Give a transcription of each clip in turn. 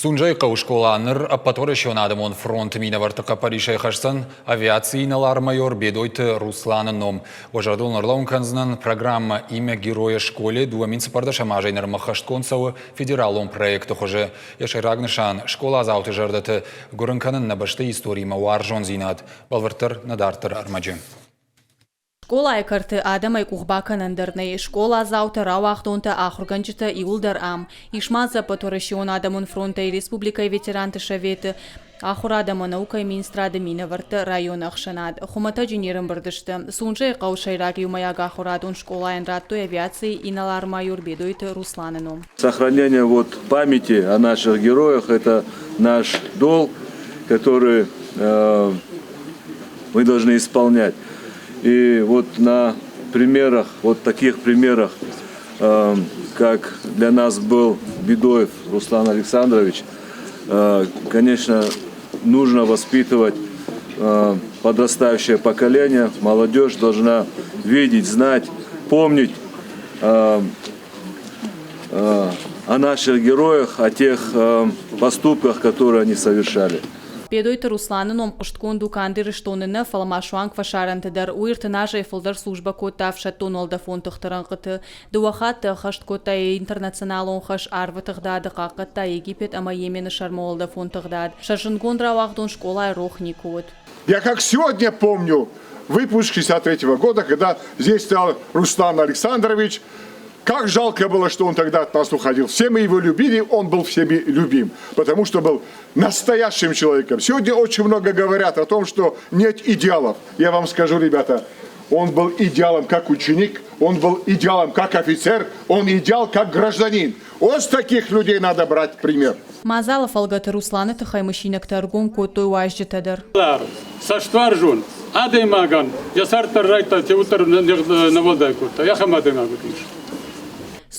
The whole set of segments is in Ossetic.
Сунжӕйы хъӕуы скъола ныр Ӕппӕтуӕрӕсеон адӕмон фронты минӕвӕртты хъӕппӕрисӕй хӕсдзӕн авиацийы инӕлар-майор Бедойты Русланы ном. Уӕ зӕрдыл ӕрлӕууын кӕндзынӕн, программӕ «Имя героя школе» 2014 азӕй нырмӕ хӕстгонд цӕуы федералон проекты хуызы. Йӕ сӕйраг нысан – скъоладзауты зӕрдӕты гуырын кӕнын нӕ бӕстӕйы историимӕ уарзондзинад. Бӕлвырддӕр нӕ дарддӕры ӕрмӕджы. Скъолайы кӕрты адӕмӕй къухбакӕнӕн дӕр нӕй. Скъоладзаутӕ, рауагъдонтӕ, ахуыргӕнджытӕ иууылдӕр ам. Ис ма дзы Ӕппӕтуӕрӕсеон адӕмон фронтӕй республикӕйы ветеранты советы, ахуырад ӕмӕ наукӕйы министрады минӕвӕрттӕ, районы ӕхсӕнад. Хуымӕтӕджы не рӕмбырд сты. Сунжӕйы хъӕуы сӕйраг иумӕйагахуырадон скъолайӕн радтой авиацийы инӕлар-майор Бедойты Русланы ном. Сохранение вот памяти о наших героях – это наш долг, который мы должны исполнять. И вот на примерах, вот таких примерах, как для нас был Бедоев Руслан Александрович, конечно, нужно воспитывать подрастающее поколение. Молодежь должна видеть, знать, помнить о наших героях, о тех поступках, которые они совершали. Бедойты Русланы ном хъуыстгонд у канд Ирыстоны нӕ, фӕлӕ ма суанг фӕсарӕнты дӕр. Уый 30 азӕй фылдӕр службӕ кодта ӕфсӕддон уӕлдӕфон тыхты рӕнхъыты. Дыууӕ хатты ӕххӕст кодта йӕ интернационалон хӕс арвы тыгъдады, хъахъхъӕдта Египет ӕмӕ Йемены сӕрмӕ уӕлдӕфон тыгъдад. Сӕ зындгонд рауагъдон скъолайы рох никуы уыд. Я как сегодня помню выпуск 63 года, когда здесь стоял Руслан Александрович. Как жалко было, что он тогда от нас уходил. Все мы его любили, он был всеми любим, потому что был настоящим человеком. Сегодня очень много говорят о том, что нет идеалов. Я вам скажу, ребята, он был идеалом как ученик, он был идеалом как офицер, он идеал как гражданин. Вот с таких людей надо брать пример. Мадзалы фӕлгӕты Русланы тыххӕй мысинӕгтӕ ӕргом кодтой уазджытӕ дӕр. Цӕстуарзон адӕймагӕн йӕ цард дӕр райдта, теуддӕр нӕ уӕлдай кодта, ахӕм адӕймаг уыдис.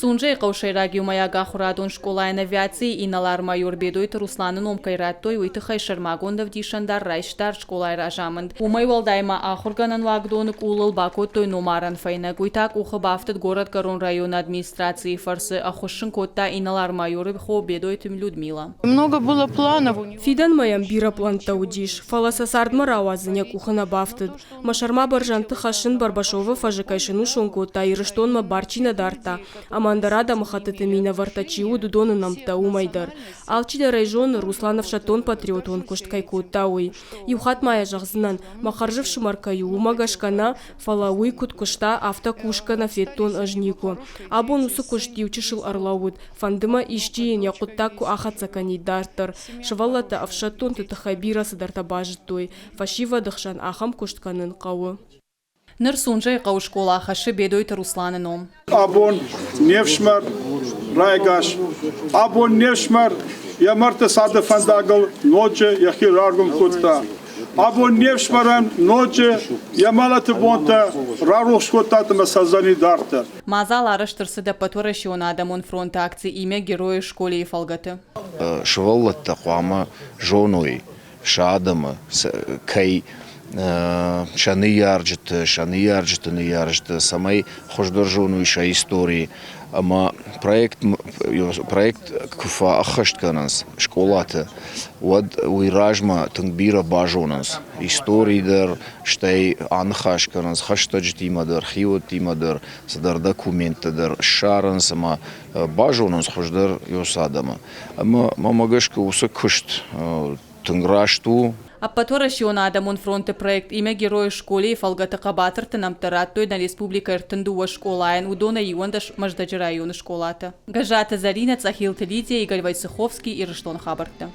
Сунжӕйы хъӕуы сӕйраг иумӕйагахуырадон скъолайӕн авиацийы инӕлар-майор Бедойты Русланы ном кӕй радтой, уый тыххӕй сӕрмагонд ӕвдисӕндар райста скъолайы разамынд. Уымӕй уӕлдай ма ахуыргӕнӕн уагдоны къулыл бакодтой номарӕн фӕйнӕг. Уый та къухы бафтыд Горӕтгӕрон районы администрацийы фӕрцы, ӕххуыс сын кодта инӕлар-майоры хо Бедойты Людмила. Много было планов. Фидӕнмӕ йӕм бирӕ пълӕнттӕ уыдис, фӕлӕ сӕ цардмӕ рауадзын йӕ къухы нӕ бафтыд. Мӕ сӕрмӕ бӕрзӕндты хӕссын Барбашовы фӕзы кӕй сынусон кодта, Ирыстонмӕ бар чи нӕ дардта, ӕмӕ ӕндӕр адӕмыхӕттыты минӕвӕрттӕ чи уыд, уыдоны нӕмттӕ уымӕй дӕр. Алчидӕр ӕй зоны, Руслан ӕфсӕддон-патриотон куыст кӕй кодта, уый. Иу хатт ма йӕ зӕгъдзынӕн, мӕ хӕрзӕфсымӕр кӕй у, уымӕ гӕсгӕ нӕ, фӕлӕ уый куыд куыста, афтӕ кусгӕ нӕ федтон ӕз никуы. Абон уыцы куыст иучысыл ӕрлӕууыд, фӕнды мӕ исчи йын йӕ хъуыддаг куы ахӕццӕ кӕнид дарддӕр. Сывӕллӕттӕ ӕфсӕддонты тыххӕй бирӕ цыдӕртӕ базыдтой, фӕсивӕды хсӕн ахӕм куыст кӕнын хъӕуы. Ныр Сунжӕйы хъӕуы скъола хӕссы Бедойты Русланы ном. Абон не фсымӕр райгас, абон не фсымӕр йӕ мӕрдты царды фӕндагыл ноджы йӕхи раргом кодта. Абон не фсымӕрӕн ноджы йӕ мӕлӕты бонтӕ рарухс кодта ӕмӕ цӕрдзӕни дарддӕр. Мадзал арӕзт ӕрцыд Ӕппӕтуӕрӕсеон адӕмон фронты акци «Имя героя школе»-йы фӕлгӕты. Сывӕллӕттӕ хъуамӕ зоной сӕ адӕмы, кӕй сӕ ныййарджыты, сӕ ныййарджыты ныййарджыты, цӕмӕй хуыздӕр зоной сӕ истори. Ӕмӕ проект, проект куы фӕӕххӕст кӕнынц скъолаты, уӕд уый размӕ тынг бирӕ базонынц истори дӕр, стӕй аныхас кӕнынц хӕстӕджытимӕ дӕр, хиуӕттимӕ дӕр, цыдӕр документтӕ дӕр ссарынц ӕмӕ базонынц хуыздӕр ес адӕмы. Ӕмӕ мӕмӕ гӕсгӕ уыцы куыст тынг раст у. Ӕппӕтуӕрӕсеон адӕмон фронты проект «Имя героя школе»-йы фӕлгӕты хъӕбатырты нӕмттӕ радтой нӕ республикӕйы 32 скъолайӕн, уыдонӕй 11 Мӕздӕджы районы скъолаты. Гӕззаты Зӕринӕ, Цъӕхилты Лидия, Игорь Войцеховский, Ирыстоны хабӕрттӕ.